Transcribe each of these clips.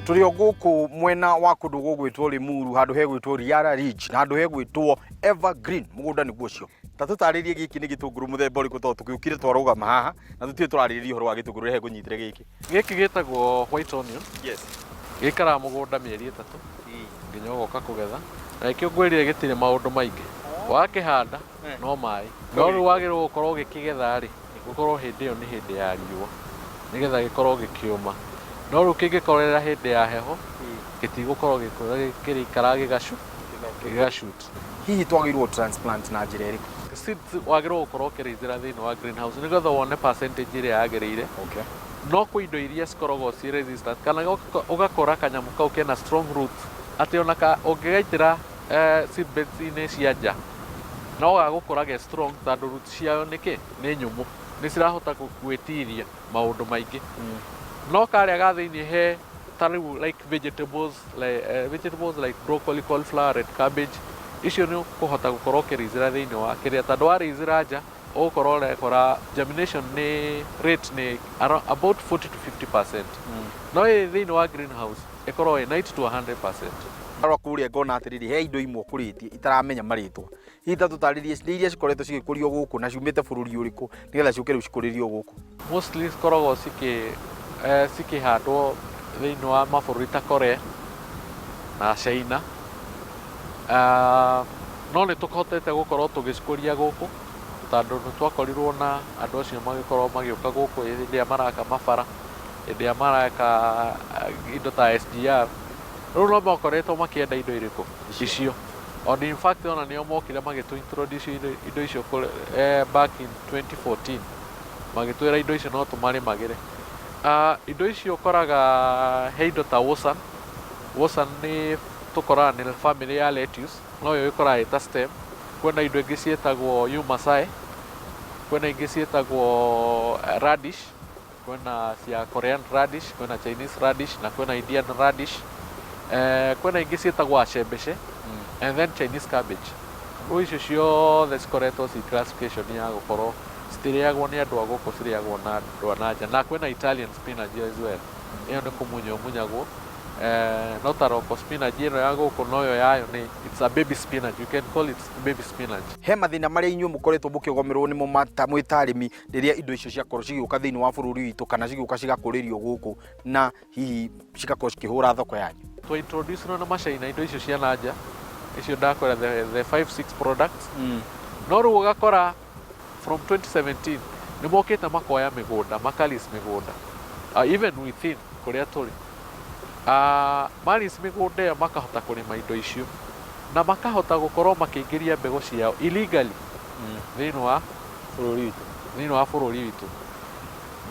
Tũrĩ o gũkũ mwena wa kũndũ gũgwĩtwo Limuru, handũ hegwĩtwo Riara Ridge na handũ hegwĩtwo Evergreen, mũgũnda nĩguo ũcio. Ta tũtarĩrie gĩkĩ nĩ gĩtũngũrũ mũthemba ũrĩkũ, tondũ tũgĩũkire twarũgama haha na tũtirĩ tũrarĩrĩria ũhoro wa gĩtũngũrũ, rehe ngũnyitĩre gĩkĩ. Gĩkĩ gĩtagwo white onion. Gĩikaraga mũgũnda mĩeri 3 nginya ũgoka kũgetha. Na nĩkĩo ngwĩrire gĩtirĩ maũndũ maingĩ. Wakĩhanda no maĩ. No rĩu wagĩrĩirwo gũkorwo ũgĩkĩgetha rĩ, gũkorwo hĩndĩ ĩyo nĩ hĩndĩ ya riũa nĩgetha gĩkorwo gĩkĩũma. No rĩu kĩngĩkorerera hĩndĩ ya heho, gĩtigũkorwo gĩkũra, kĩrĩikaraga gĩga shoot. Hihi twagĩrĩirwo transplant na njĩra ĩrĩkũ? Seeds wagĩrĩirwo gũkorwo ũkĩrĩithĩra thĩinĩ wa greenhouse nĩgetha wone percentage ĩrĩa yagĩrĩire. No kwĩ indo iria cikoragwo ciĩ resistant kana ũgakora kanyamũ kau kena strong roots atĩ ona ka ũngĩgaitĩra seed beds-inĩ cia nja no gagũkũra ge strong, tondũ roots ciayo nĩ kĩ nĩ nyũmũ, nĩ cirahota gwĩtiria maũndũ maingĩ. No karĩa ga thĩinĩ he ta rĩu like vegetables, like, vegetables like broccoli, cauliflower, red cabbage, icio nĩ ũkũhota gũkorwo ũkĩrĩithĩra thĩinĩ wa kĩrĩa, tondũ warĩithĩra nja ũgũkorwo ũrekora germination nĩ rate nĩ about 40 to 50%, no ĩ thĩinĩ wa greenhouse ĩkorwo ĩ 90 to 100%. Rora kũrĩa ngona atĩrĩrĩ, he indo imwe ũkũrĩtie itaramenya marĩtwa. Hihi ta tũtarĩrie nĩ iria cikoretwo cigĩkũrio gũkũ na ciumĩte bũrũri ũrĩkũ, nĩgetha ciũke rĩu cikũrĩrio gũkũ? Mostly cikoragwo cikĩhandwo thĩinĩ wa mabũrũri ta Korea na China. No nĩ tũhotete gũkorwo tũgĩcikũria gũkũ, tondũ nĩ twakorirwo na andũ acio magĩkorwo magĩũka gũkũ hĩndĩ ĩrĩa maraka mabara, hĩndĩ ĩrĩa maraka indo ta SGR. Rĩu no makoretwo makĩenda indo irĩkũ icio. On in fact ona nĩo mokire magĩtũ introduce indo icio back in 2014, magĩtwĩra indo icio no tũmarĩmagĩre. Indo icio ũkoraga he indo ta Wosan. Wosan nĩ tũkoraga nĩ family ya lettuce, no yo ĩkoraga ĩta stem. Kwĩna indo ingĩ ciĩtagwo Umasai, kwĩna ingĩ ciĩtagwo radish, kwĩna cia Korean radish, kwĩna Chinese radish na kwĩna Indian radish. Kwĩna ingĩ ciĩtagwo acembece and then Chinese cabbage. Rĩu icio ciothe cikoretwo ci classification ya gũkorwo citirĩagwo nĩ andũ a gũkũ, cirĩagwo na andũ a na nja. Na kwĩna Italian spinach as well, ĩyo nĩ kũmunywo ĩmunyagwo. No ta local spinach ĩno ya gũkũ, noyo yayo nĩ it's a baby spinach, you can call it baby spinach. He mathĩna marĩa inyuĩ mũkoretwo mũkĩgomerwo nĩmo mwĩ ta arĩmi rĩrĩa indo icio ciakorwo cigĩũka thĩinĩ wa bũrũri witũ kana cigĩũka cigakũrĩrio gũkũ na hihi cigakorwo cikĩhũra thoko yanyu? Twa introduce na macaina indo icio cia na nja icio ndakwĩra, the 5 6 products. No rĩu ũgakora from 2017 nĩ mokĩte makoya mĩgũnda, makalis mĩgũnda, even within kũrĩa tũrĩ, malis mĩgũnda ĩyo, makahota kũrĩma indo icio na makahota gũkorwo makĩingĩria mbegũ ciao illegally thĩinĩ wa bũrũri witũ. Thĩinĩ wa bũrũri witũ,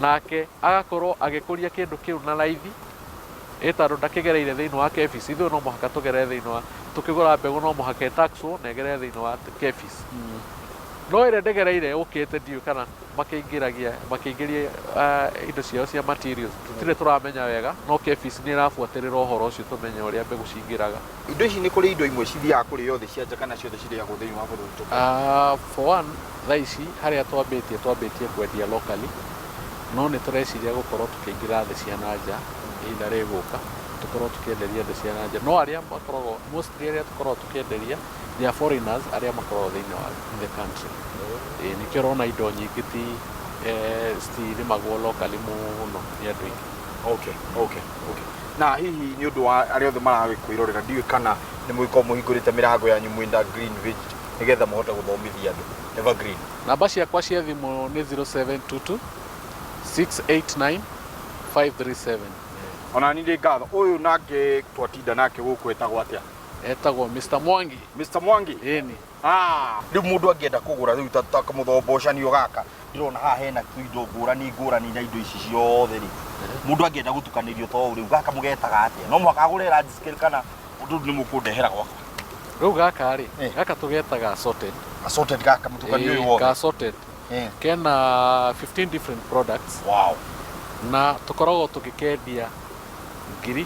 nake agakorwo agĩkũria kĩndũ kĩu na raithi, ĩ tondũ ndakĩgereire thĩinĩ wa KEPHIS. Ithuĩ no mũhaka tũgerere thĩinĩ wa, tũkĩgũra mbegũ no mũhaka ĩtaxwo na ĩgerere thĩinĩ wa KEPHIS, no ĩrĩa ndĩgereire ũkĩte, ndiũĩ kana makĩingĩragia makĩingĩria indo ciao cia materials, tũtirĩ tũramenya wega, no KEPHIS nĩ ĩrabuatĩrĩra ũhoro ũcio tũmenye ũrĩa mbegũ cingĩraga. Indo ici, nĩ kũrĩ indo imwe cithiaga kũrĩo thĩ cia nja kana ciothe cirĩagwo thĩinĩ wa bũrũri witũ? For one, thaa ici harĩa twambĩtie kwendia locally, no nĩ tũreciria gũkorwo tũkĩingĩra thĩ cia na nja ihinda rĩgũka, tũkorwo tũkĩenderia thĩ cia na nja. No arĩa makoragwo mostly, arĩa tũkoragwo tũkĩenderia, they are foreigners arĩa makoragwo thĩinĩ wa in the country. Ĩĩ, nĩkĩo ũrona indo nyingĩ ti citirĩmagwo locally mũno nĩ andũ aingĩ. Okay, na hihi nĩ ũndũ wa arĩa othe maragĩkwĩrorera, ndiũĩ kana nĩ mũgĩkorwo mũhingũrĩte mĩrango yanyu mwĩna Green Veg nĩgetha mũhote gũthomithia andũ Evergreen? Namba ciakwa cia thimũ nĩ 0722 689 537. Ona ni ndĩ ngatho. Ũyũ nake twatinda nake gũkũ etagwo atĩa? Etagwo Mr Mwangi. Mr Mwangi. Ĩni. Ah, rĩu mũndũ angĩenda kũgũra rĩu ta kamũthombocanio gaka ndĩrona haha hena tuindo ngũrani ngũrani na indo ici ciothe rĩ, mũndũ angĩenda gũtukanĩrio ta ũũ rĩu, gaka mũgetaga atĩa? No mũhaka agũre large scale kana ũndũ nĩ mũkũndehera gwakwa? Rĩu gaka rĩ, gaka tũgetaga assorted. Assorted gaka mũtukanio ũyũ Ka wothe? Assorted. Kena 15 different products. Na tũkoragwo tũgĩkendia 1500.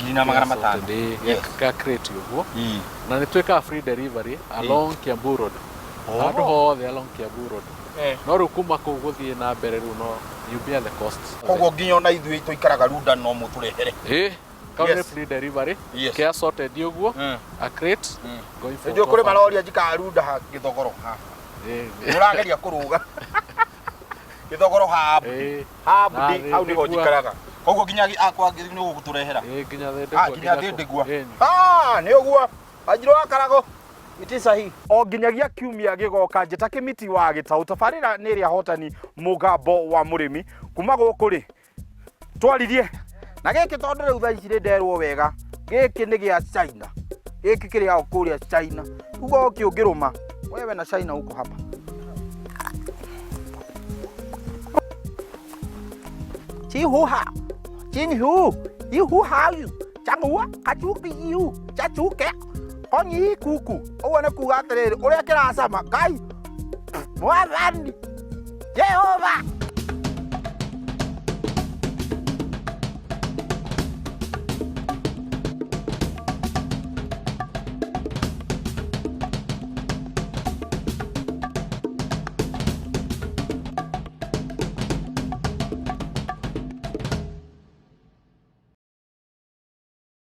1500. Assorted, ĩĩ, ka crate ũguo. Na nĩ twĩkaga free delivery along Kiambu Road. Handũ hothe along Kiambu Road. No rĩu kuma kũu gũthiĩ na mbere rĩu no you bear the cost. Koguo nginya ona ithuĩ tũikaraga Runda no mũtũrehere? Ĩ, kau nĩ free delivery. Ke assorted ũguo, a crate going for Nĩnjũĩ kũrĩ top up. Maroria njikaraga Runda ha Gĩthogoro ha. Nĩũrageria kũrũga Gĩthogoro ha ha Na hau nĩho Thĩndĩgua. Njikaraga. Koguo nginya akwa nĩ ũgũtũrehera? Ĩ, nginya Ah, Thĩndĩgua. Nginya kũ. Thĩndĩgua. Ĩni. Ah, nĩ ũguo Wanjirũ wa Karago, it is sahi. O nginyagia kiumia gĩgoka, njĩta Kĩmiti wa Gĩtaũ. Tabarĩra nĩ ĩrĩa hotani, mũgambo wa mũrĩmi. Kuma gũkũ rĩ, twaririe na gĩkĩ tondũ rĩu thaa ici nĩ nderwo wega gĩkĩ nĩ gĩa China, gĩkĩ kĩrĩ ao kũrĩa China. Ugo ũkĩ ũngĩrũma wewe na China uko hapa. Chihuha Chinhu Ihu hau Changua Kachuki iu Chachuke Konyi kuku. Ũguo nĩ kuga atĩrĩrĩ, ũrĩa kĩracama. Ngai Mwathani Jehova.